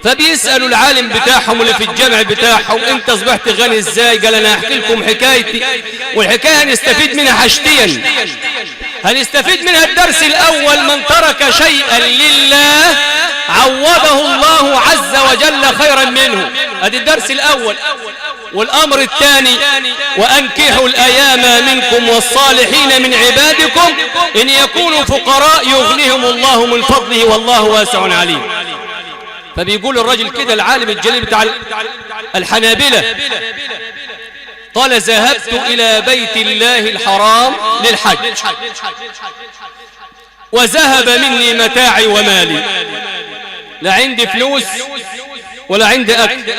فبيسألوا العالم بتاعهم اللي في الجامع بتاعهم: انت اصبحت غني ازاي؟ قال: انا هحكي لكم حكايتي، والحكاية هنستفيد منها حاجتين. هنستفيد منها الدرس الأول: من ترك شيئا لله عوضه الله عز وجل خيرا منه. ادي الدرس الأول. والأمر الثاني: وأنكحوا الأيام منكم والصالحين من عبادكم إن يكونوا فقراء يغنيهم الله من فضله والله واسع عليم. فبيقول الرجل كده، العالم الجليل بتاع الحنابلة، قال: ذهبت إلى بيت الله الحرام للحج، وذهب مني متاعي ومالي، لا عندي فلوس ولا عندي أكل.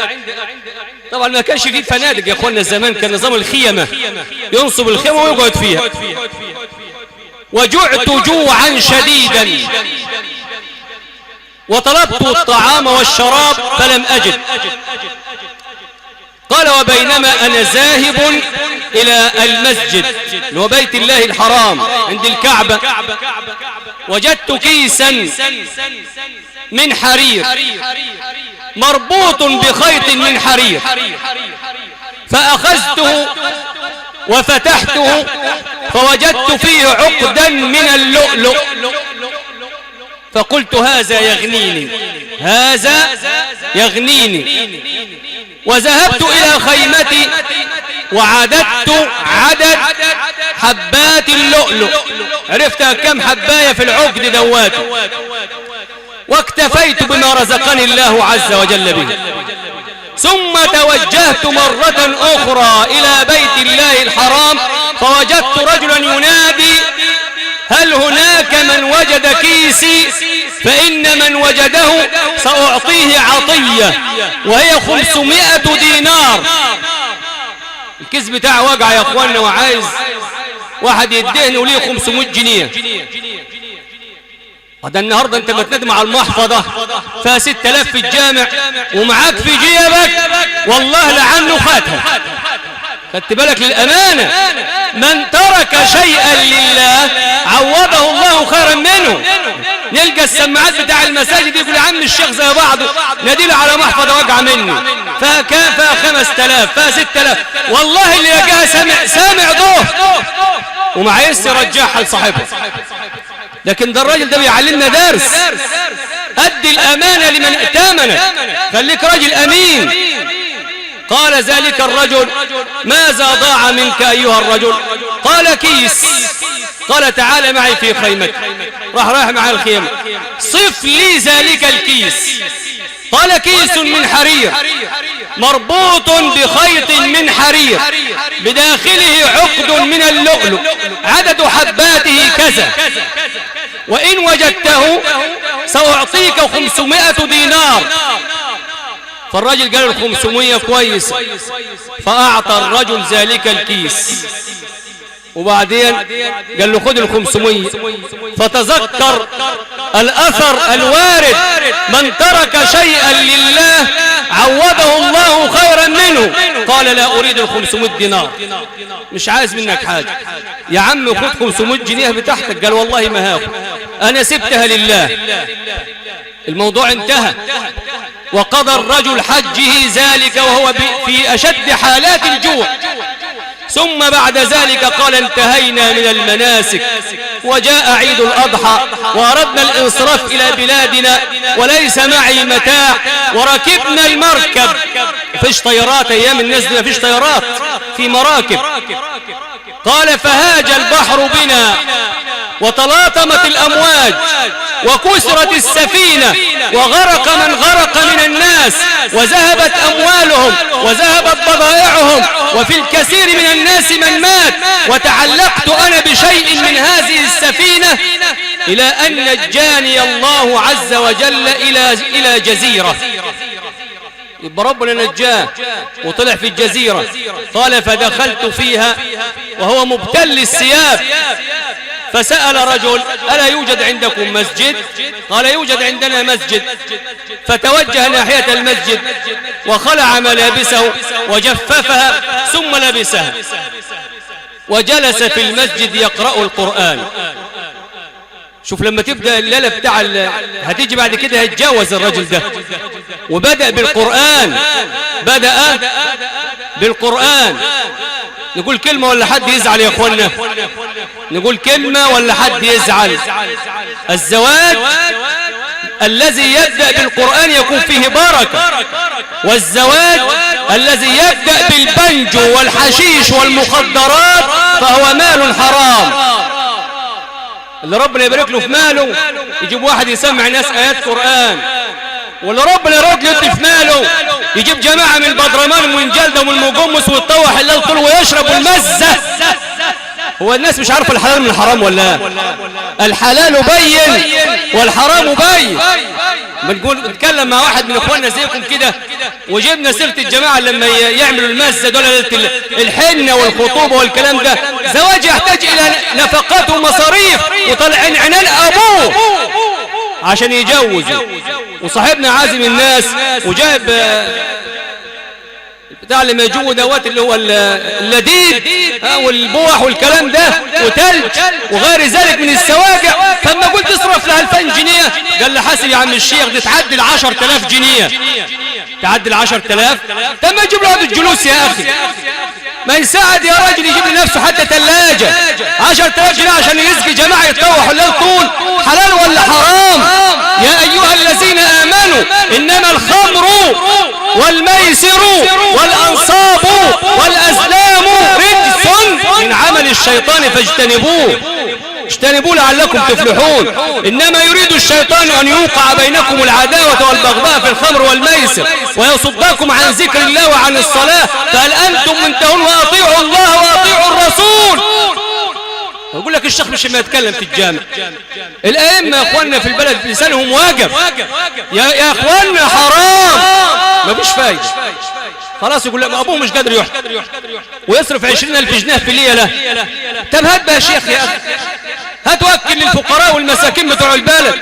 طبعا ما كانش فيه فنادق يا أخوانا زمان، كان نظام الخيمة، ينصب الخيمة ويقعد فيها. وجعت جوعا شديدا، وطلبت الطعام والشراب فلم أجد. قال: وبينما أنا ذاهب إلى المسجد وبيت الله الحرام عند الكعبة، وجدت كيسا من حرير مربوط بخيط من حرير، فأخذته وفتحته فوجدت فيه عقدا من اللؤلؤ، فقلت: هذا يغنيني، هذا يغنيني. وذهبت إلى خيمتي وعددت عدد حبات اللؤلؤ، عرفتها كم حباية في العقد دواتي، واكتفيت بما رزقني الله عز وجل به. ثم توجهت مرة أخرى إلى بيت الله الحرام، فوجدت رجلا ينادي: هل هناك من وجد كيسي؟ فإن من وجده سأعطيه عطية، وهي 500 دينار. الكيس بتاعه وقع يا أخوانا، وعايز واحد يدهن وليه 500 جنيه. هذا النهاردة انت ما تندم على المحفظة فيها 6000 في الجامع ومعاك في جيبك، والله لعنه خاتها. خدت بالك؟ للأمانة، من ترك شيئا لله عوضه الله خيرا منه. نلقى السماعات بتاع المساجد يقول: يا عم الشيخ زي بعضه، ناديله على محفظة وقع مني، فكان فيها 5000 فيها 6000، والله اللي لقاها سامع ضوء وما عايز يرجعها لصاحبها. لكن ده الراجل ده بيعلمنا درس: أدي الأمانة لمن ائتمنك، خليك راجل أمين. قال ذلك الرجل: ماذا ضاع منك أيها الرجل؟ قال: كيس. قال: تعال معي في خيمتي. راح مع الخيمة. صف لي ذلك الكيس. قال: كيس من حرير مربوط بخيط من حرير، بداخله عقد من اللؤلؤ، عدد حباته كذا، وإن وجدته سأعطيك 500 دينار. فالرجل قال: 500 كويس. فأعطى الرجل ذلك الكيس، وبعدين قال له: خذ 500. فتذكر الأثر الوارد: من ترك شيئا لله عوضه الله خيرا منه. قال: لا أريد 500 دينار، مش عايز منك حاجة يا عم، خذ 500 جنيه بتاعتك. قال: والله ما هاخد، أنا سبتها لله. الموضوع انتهى. وقضى الرجل حجه ذلك وهو في أشد حالات الجوع. ثم بعد ذلك قال: انتهينا من المناسك، وجاء عيد الأضحى، وأردنا الانصراف إلى بلادنا، وليس معي متاع، وركبنا المركب. فيش طيارات أيام الناس دي، مفيش طيارات، في مراكب. قال: فهاج البحر بنا، وتلاطمت الأمواج، وكسرت السفينة، وغرق من غرق من الناس، وذهبت أموالهم، وذهبت بضائعهم، وفي الكثير من الناس من مات، وتعلقت أنا بشيء من هذه السفينة إلى أن نجاني الله عز وجل إلى جزيرة. يبقى ربنا نجاه وطلع في الجزيرة. قال: فدخلت فيها وهو مبتل الثياب، فسأل رجل: ألا يوجد عندكم مسجد؟ قال: يوجد عندنا مسجد. فتوجه ناحية المسجد وخلع ملابسه وجففها ثم لبسها، وجلس في المسجد يقرأ القرآن. شوف لما تبدأ الليلة بتاع هتيجي بعد كده هيتجاوز الرجل ده. وبدأ بالقرآن، بدأ بالقرآن. نقول كلمة ولا حد يزعل يا اخوانا؟ نقول كلمة ولا حد يزعل؟ الزواج الذي يبدأ بالقرآن يكون فيه بركة، والزواج الذي يبدأ بالبنجو والحشيش والمخدرات فهو مال حرام. اللي ربنا يبارك له في ماله يجيب واحد يسمع ناس آيات قرآن، واللي ربنا يرد له في ماله يجيب جماعة من البدرمان ومن جلده ومن المجمس والطوح اللي طول ويشرب المزة. هو الناس مش عارفة الحلال من الحرام ولا؟ الحلال بين والحرام بين. بنقول نتكلم مع واحد من اخواننا زيكم كده، وجبنا سيره الجماعه لما يعملوا المزه دول الحنه والخطوبه والكلام ده. زواج يحتاج الى نفقات ومصاريف، وطالعين عنان ابوه عشان يجوزوا. وصاحبنا عازم الناس وجايب بتاع اللي ما يجوه دوات اللي هو اللديد والبوح والكلام ده وتلج وغير ذلك من السواجع. فلما قلت اصرف لها 2000 جنيه قال لي حاسب يا عم الشيخ دي تعدل 10000 جنيه، تعدل 10000. طب ما يجيب له هذا الجلوس يا اخي، ما يساعد يا راجل يجيب لنفسه حتى ثلاجه. 10000 جنيه عشان يسقي جماعه يتطوحوا الليل طول، حلال ولا حرام؟ يا ايها الذين امنوا انما الخمر والميسر والأنصاب والأزلام رجس من عمل الشيطان فاجتنبوه، اجتنبوه لعلكم تفلحون. إنما يريد الشيطان أن يوقع بينكم العداوة والبغضاء في الخمر والميسر ويصدكم عن ذكر الله وعن الصلاة، فهل أنتم منتهون؟ وأطيعوا الله وأطيعوا الرسول. يقول لك الشيخ مش ما يتكلم في الجامع. الأئمة يا أخواننا في البلد لسانهم واقف، يا أخواننا حرام، ما فيش فايدة. خلاص يقول لك أبوه مش قادر يحكم ويصرف 20000 جنيه في ليلة. طب هات بقى يا شيخ يا أخي، هات وكل للفقراء والمساكين بتوع البلد.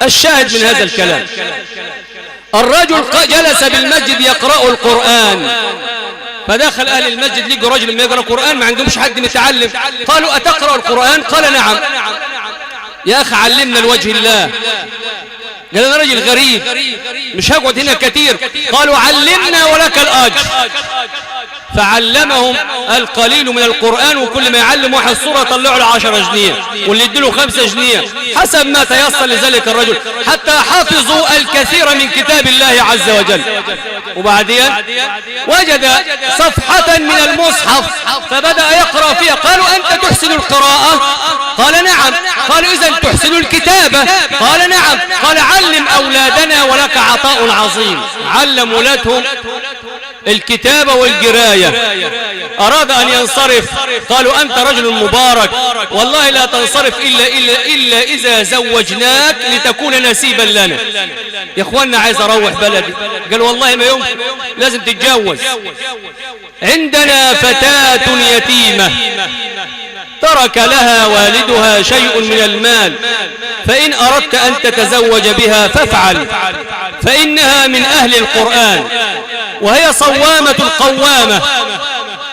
الشاهد من هذا الكلام، الرجل جلس بالمسجد يقرأ القرآن، فدخل أهل المسجد لقوا رجل ما يقرأ القرآن، ما عندهمش حد متعلم. قالوا أتقرأ القرآن؟ قال نعم. يا أخي علمنا لوجه الله. قال أنا رجل غريب مش هقعد هنا كثير. قالوا علمنا ولك الأجر. فعلمهم القليل من القرآن، وكل ما يعلم واحد صورة طلعوا له 10 جنيه، واللي يديله 5 جنيه حسب ما تيسر لذلك الرجل، حتى حفظوا الكثير من كتاب الله عز وجل. وبعدين وجد صفحة من المصحف فبدأ يقرأ فيها. قالوا أنت تحسن القراءة؟ قال نعم. قالوا إذن تحسن الكتابة؟ قال نعم. قال علم أولادنا ولك عطاء عظيم. علم ولادهم الكتابة والقراية. أراد أن ينصرف، قالوا أنت رجل مبارك، والله لا تنصرف إلا إذا زوجناك لتكون نسيبا لنا. يا إخواننا عايز أروح بلدي. قال والله ما يمكن، لازم تتجوز. عندنا فتاة يتيمة ترك لها والدها شيء من المال، فإن أردت أن تتزوج بها فافعل، فإنها من أهل القرآن، وهي صوامة القوامة،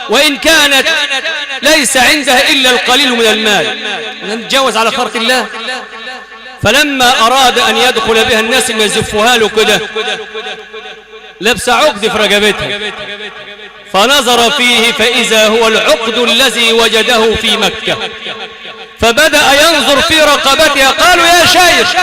وإن كانت ليس عندها إلا القليل من المال. نتجوز على خرق الله. فلما أراد أن يدخل بها الناس ما يزفوها له كده، لبس عقد في رقبتها، فنظر فيه فإذا هو العقد الذي وجده في مكة، فبدأ ينظر في رقبتها. قالوا يا شيخ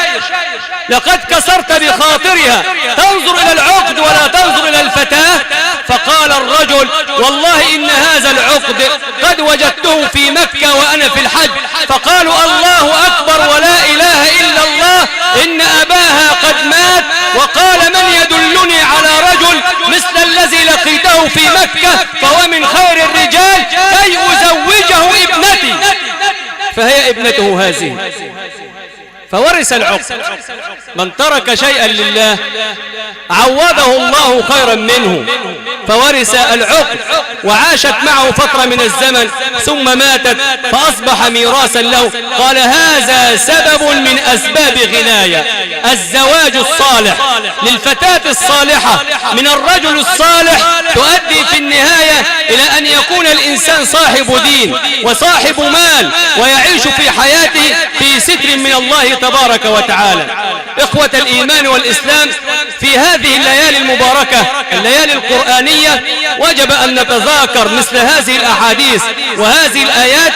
لقد كسرت بخاطرها، تنظر إلى العقد ولا تنظر إلى الفتاة. فقال الرجل والله إن هذا العقد قد وجدته في مكة وأنا في الحج. فقالوا الله أكبر ولا إله إلا الله، إن أباها قد مات. وقال من يدلني على رجل مثل الذي لقيته في مكة فهو من خير الرجال كي أزوجه ابنتي، فهي ابنته هذه. فورث العقد. من ترك شيئا لله عوضه الله خيرا منه. فورث العقد، وعاشت معه فترة من الزمن ثم ماتت فأصبح ميراثا له. قال هذا سبب من أسباب غناية، الزواج الصالح للفتاة الصالحة من الرجل الصالح تؤدي في النهاية إلى أن يكون الإنسان صاحب دين وصاحب مال، ويعيش في حياته في ستر من الله تبارك وتعالى. إخوة الإيمان والإسلام، في هذه الليالي المباركة، الليالي القرآنية، وجب أن نتذاكر مثل هذه الأحاديث وهذه الآيات.